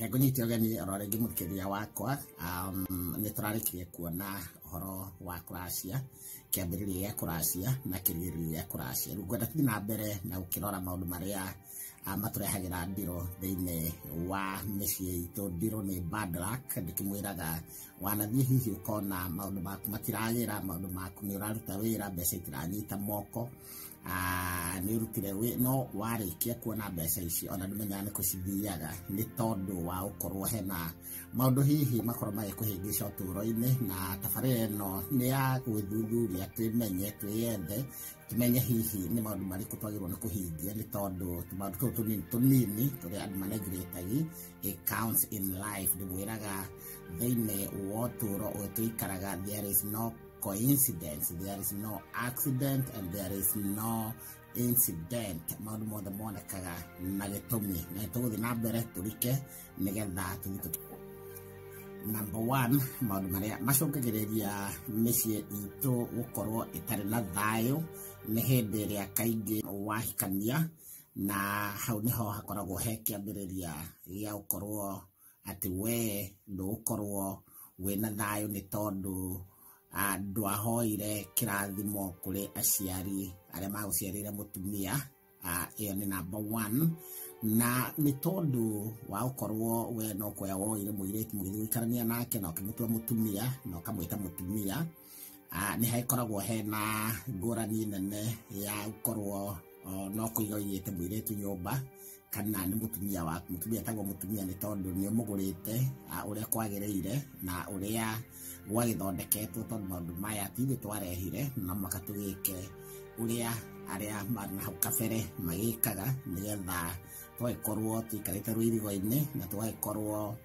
Ngũnyite ũgeni oro rĩngĩ mũthikĩrĩria wakwa. Nĩ tũrarĩkirie kuona ũhoro wa kũracia, kĩambĩrĩria gĩa kũracia na kĩrigĩrĩrio gĩa kũracia. Rĩu ngwenda tũthiĩ na mbere na gũkĩrora maũndũ marĩa matũrehagĩra ndirũ thĩinĩ wa mĩciĩ itũ. Ndirũ nĩ bad luck, ndĩkĩmwĩraga wanathiĩ hihi ũkona maũndũ maku matiragĩra, maũndũ maku nĩ ũraruta wĩra, mbeca itiranyita moko, nĩ ũrutire no warĩkia kuona mbeca ici ona ndũmenyaga nĩ kũ cithiaga, nĩ tondũ wa gũkorwo hena maũndũ hihi makorwo magĩkũhĩngĩca ũtũũro-inĩ. Na tabarĩra ĩno nĩ ya gwĩthuthuria, twĩmenye, twĩyethe, tumenye hihi nĩ maũndũ marĩkũ twagĩrĩirwo nĩ kũhingia, nĩ tondũ tũmaũndũ tũtũ tũnini tũnini tũrĩa andũ manegirĩtagi, it counts in life. Ndĩmwĩraga thĩinĩ wa ũtũũro ũyũ tũikaraga, there is no coincidence, there is no accident and there is no incident. Maũndũ mothe monekaga na gĩtũmi, na nĩtũgũthiĩ na mbere tũrike nĩgetha tũthiĩ. Number one, maũndũ marĩa macũngagĩrĩria mĩciĩ itũ gũkorwo ĩtarĩ na thayũ nĩ hĩndĩ ĩrĩa kaingĩ wahikania, na hau nĩho hakoragwo he kĩambĩrĩria gĩa gũkorwo atĩ we ndũgũkorwo wĩna thayũ, nĩ tondũ ndwahoire kĩrathimo kũrĩ aciari arĩa magũciarĩire mũtumia. Ĩyo nĩ number one. Na nĩ tondũ wa gũkorwo we no kuoya woire mũirĩtu mũgĩthiĩ gũikarania nake na ũkĩmũtua mũtumia na ũkamwĩta mũtumia, nĩ hagĩkoragwo hena ngũrani nene ya gũkorwo no kũiga ũigĩte mũirĩtu nyũmba kana nĩ mũtumia waku. Mũtumia etagwo mũtumia nĩ tondũ nĩ ũmũgũrĩte ũrĩa kwagĩrĩire na ũrĩa gwagĩthondeketwo, tondũ maũndũ maya ti ithuĩ twarehire, no mũhaka tũgĩke ũrĩa arĩa marĩ na hau kabere magĩkaga, nĩgetha tũgagĩkorwo tũikarĩte rũirigo-inĩ na tũgagĩkorwo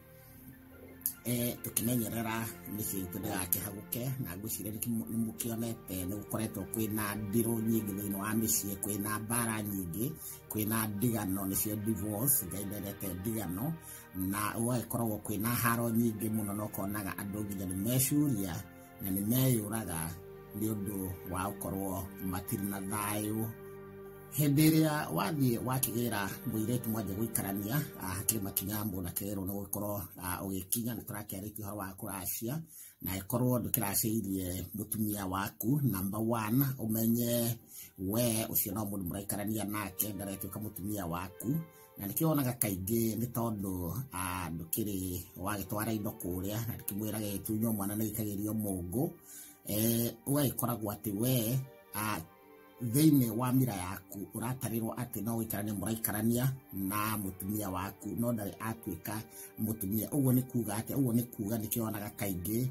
tũkĩmenyerera mĩciĩ itũ ndĩgakĩhagũke. Na ngwĩciria nĩ mũkĩonete nĩ gũkoretwo kwĩna ndirũ nyingĩ thĩinĩ wa mĩciĩ, kwĩna mbara nyingĩ, kwĩna ndigano, nĩcio divorce. Ngai ndendete ndigano, na gũgagĩkoragwo kwĩna haro nyingĩ mũno, na ũkonaga andũ nginya nĩ mecuria na nĩ meyũraga nĩ ũndũ wa gũkorwo matirĩ na thayũ. Hĩndĩ ĩrĩa wathiĩ wakĩgĩra mũirĩtu mwanjia gũikarania, hakĩrĩ makinya mũndũ akĩrĩrwo nĩ gũkorwo ũgĩkinya. Nĩ tũrakĩarĩtie ũhoro wa kũracia, na ĩkorwo ndũkĩracĩirie mũtumia waku, number one, ũmenye we ũcio no mũndũ mũraikarania nake, ndaretuĩka mũtumia waku. Na nĩkĩo wonaga kaingĩ nĩ tondũ ndũkĩrĩ wagĩtwara indo kũrĩa, na ndĩkĩmwĩraga gĩtunywo mwana nĩ gĩikagĩrio mũngũ, ũgagĩkoragwo atĩ we thĩinĩ wa mira yaku ũratarĩrwo atĩ no gũikarania mũraikarania na mũtumia waku, no ndarĩ atuĩka mũtumia. Ũguo nĩ kuga atĩ, ũguo nĩ kuga nĩkĩo wonaga kaingĩ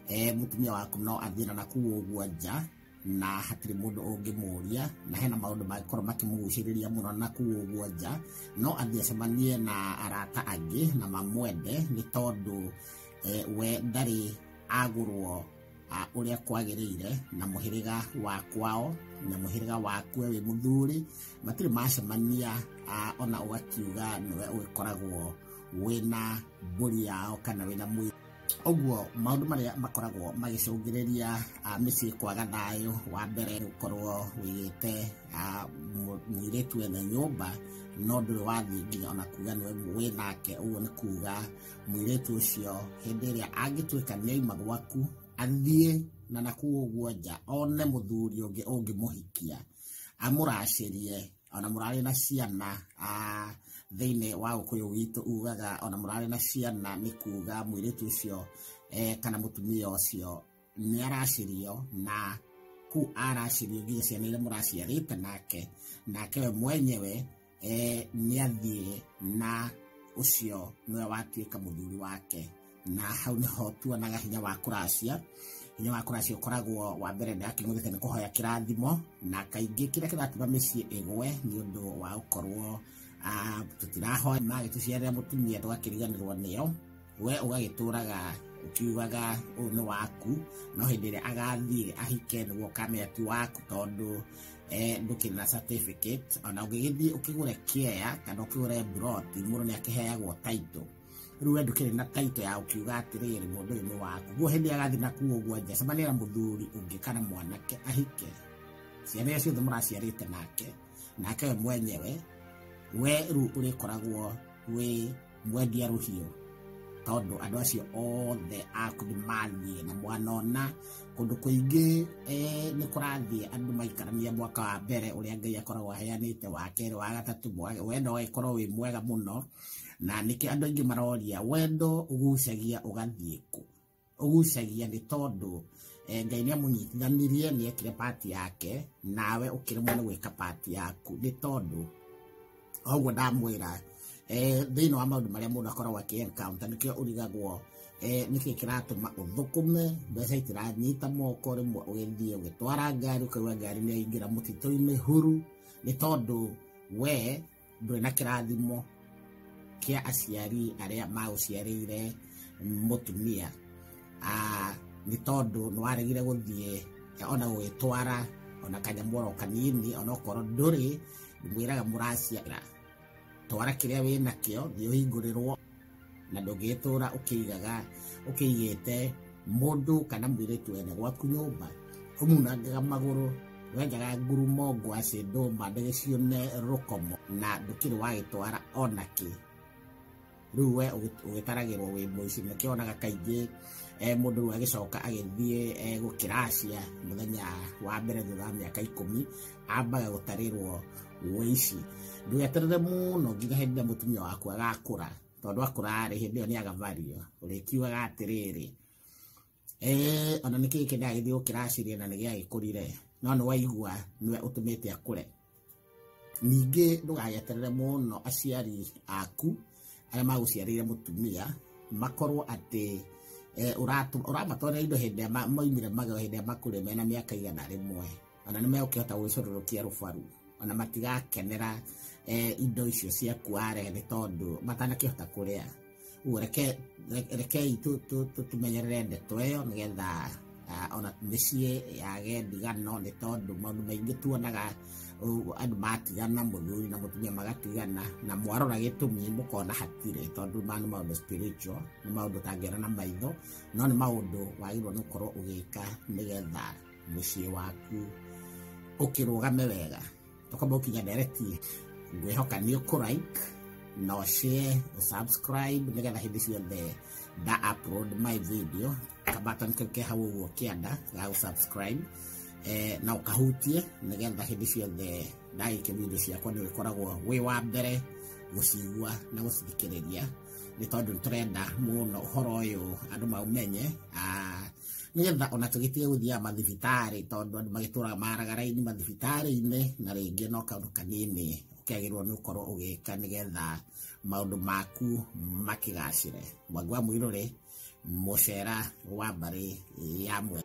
mũtumia waku no athiĩ na kũu ũguo nja na hatirĩ mũndũ ũngĩmũria, na hena maũndũ mangĩkorwo makĩmũgucĩrĩria mũno na kũu ũguo nja, no athiĩ acemanie na arata angĩ na mamwende, nĩ tondũ we ndarĩ agũrwo ũrĩa kwagĩrĩire na mũhĩrĩga wa kwao na mũhĩrĩga waku we wĩ mũthuri, matirĩ macemania, ona ũgakiuga nĩwe ũgĩkoragwo wĩna mbũri yao kana wĩna mwĩ ũguo. Maũndũ marĩa makoragwo magĩcũngĩrĩria mĩciĩ kwaga thayũ, wa mbere nĩ gũkorwo wĩigĩte mũirĩtu ene nyũmba no ndũrĩ wathiĩ nginya ona kuga nĩwe wĩ nake. Ũguo nĩ kuga mũirĩtu ũcio hĩndĩ ĩrĩa angĩtuĩka nĩ aima gwaku athiĩ na nakũu ũguo nja one mũthuri ũngĩ ũngĩmũhikia amũracĩrie, ona mũrarĩ na ciana, thĩinĩ wa ũkũyũ witũ ugaga ona mũrarĩ na ciana, nĩ kuga mũirĩtu ũcio kana mũtumia ũcio nĩ aracĩrio, na kũu aracĩrio nginya ciana iria mũraciarĩte nake, nake we mwenyewe nĩ athiĩ na ũcio nĩwe watuĩka mũthuri wake. Na hau nĩho tuonaga hinya wa kũracia. Hinya wa kũracia ũkoragwo wa mbere ndĩrakĩmũthĩte nĩ kũhoya kĩrathimo, na kaingĩ kĩrĩa kĩratũma mĩciĩ ĩgwe nĩ ũndũ wa gũkorwo tũtirahoya, magĩtũciarĩra mũtumia tũgakĩriganĩrwo nĩo, we ũgagĩtũraga ũkiugaga ũyũ nĩ waku, no hĩndĩ ĩrĩa agathiĩ ahike nĩguo ũkamenya ti waku, tondũ ndũkĩrĩ na certificate. Ona ũngĩgĩthiĩ ũkĩgũre kĩea kana ũkĩgũre mburoti, mũndũ nĩ akĩheagwo title. Rĩu we ndũkĩrĩ na title ya ũkiuga atĩrĩrĩ mũndũ ũyũ nĩ waku. Guo hĩndĩ ĩrĩa agathiĩ na kũu ũguo nja acemanie na mũthuri ũngĩ kana mwanake ahike, ciana iria ciothe mũraciarĩte nake, nake we mwenyewe we rĩu ũrĩkoragwo wĩ Mwendia rũhiũ tondũ andũ acio othe aku nĩ mathiĩ na mwanona kũndũ kũingĩ nĩ kũrathiĩ andũ maikarania mwaka wa mbere ũrĩa Ngai akoragwo aheanĩte, wa kerĩ, wa gatatũ, wendo ũgagĩkorwo wĩ mwega mũno. Na nĩkĩo andũ aingĩ maroria wendo ũgucagia ũgathiĩ kũ? Ũgucagia nĩ tondũ Ngai nĩ amũnyitithanirie, nĩ ekire part yake, nawe ũkĩremwo nĩ gwĩka part yaku. Nĩ tondũ ũguo ndamwĩra, thĩinĩ wa maũndũ marĩa mũndũ akoragwo akĩ encounter, nĩkĩo ũrigagwo nĩkĩ kĩratũma ũthũkũme mbeca itiranyita moko, rĩmwe ũgĩthiĩ ũgĩtwara ngari ũkaigua ngari nĩ yaingĩra mũtitũ-inĩ huru, nĩ tondũ we ndũrĩ na kĩrathimo kĩa aciari arĩa magũciarĩire mũtumia. Nĩ tondũ nĩ waregire gũthiĩ ona gũgĩtwara ona kanyamũ oro kanini, ona okorwo ndũrĩ, mwĩraga mũraciara twara kĩrĩa wĩ nakĩo, thiĩ ũhingũrĩrwo, na ndũngĩtũra ũkĩigaga ũkĩigĩte mũndũ kana mũirĩtu ene gwaku nyũmba ũmunangaga magũrũ, wenjaga ngurumo, ngwacĩ, ndũma, ndĩgĩciune rũkomo, na ndũkĩrĩ wagĩtwara onakĩ. Rĩu we ũgĩtaragĩrwo wĩ mũici. Nĩkĩo wonaga kaingĩ mũndũ rĩu agĩcoka agĩthiĩ gũkĩracia mũthenya wa mbere thutha wa mĩaka 10 ambaga gũtarĩrwo wĩici. Ndũgeterere mũno nginya hĩndĩ ĩrĩa mũtumia waku agakũra, tondũ akũra rĩ, hĩndĩ ĩyo nĩ agavario, ũrĩkiugaga atĩrĩrĩ, ona nĩkĩ gĩkĩ ndagĩthiĩ gũkĩraciria na nĩgĩagĩkũrire, no nĩ waigua nĩwe ũtũmĩte akũre. Ningĩ ndũgagĩeterere mũno aciari aku arĩa magũciarĩire mũtumia makorwo atĩ ũramatwarĩra indo hĩndĩ ĩrĩa moimire magego, hĩndĩ ĩrĩa makũrire mena mĩaka 100, ona nĩ megũkĩhota gwĩcũrũrũkia rũbaru, ona matigakenera indo icio ciaku warehe nĩ tondũ matanakĩhota kũrĩa. Ũguo rekei tũmenyerere ndeto ĩyo nĩgetha ona mĩciĩ yage ndigano, nĩ tondũ maũndũ maingĩ tuonaga andũ matigana, mũthuri na mũtumia magatigana, na mwarora gĩtũmi mũkona hatirĩ, tondũ maya nĩ maũndũ spiritual, nĩ maũndũ ũtangĩona na maitho, no nĩ maũndũ wagĩrĩirwo nĩ gũkorwo ũgĩka nĩgetha mũciĩ waku ũkĩrũgame wega. Tũkamba gũkinya ndereti, ngwĩhoka nĩ ũkũ like na share, subscribe nĩgetha hĩndĩ ciothe nda upload my video kabutton kau ke hau ũguo kĩanda ga gũ subscribe, na ũkahutie nĩgetha hĩndĩ ciothe ndagĩkia video ciakwa nĩ ũgĩkoragwo wĩ wa mbere gũcigua na gũcithikĩrĩria, nĩ tondũ nĩ tũrenda mũno ũhoro ũyũ andũ maũmenye, nĩgetha ona tũgĩtige gũthiaga mathibitarĩ, tondũ andũ magĩtũraga maraga raini mathibitarĩ-inĩ, na rĩngĩ no kaũndũ kanini ũkĩagĩrĩirwo nĩ gũkorwo ũgĩka nĩgetha maũndũ maku makĩgacĩre. Mwangi wa Mũirũrĩ, mũcera wa mbarĩ ya Mwe.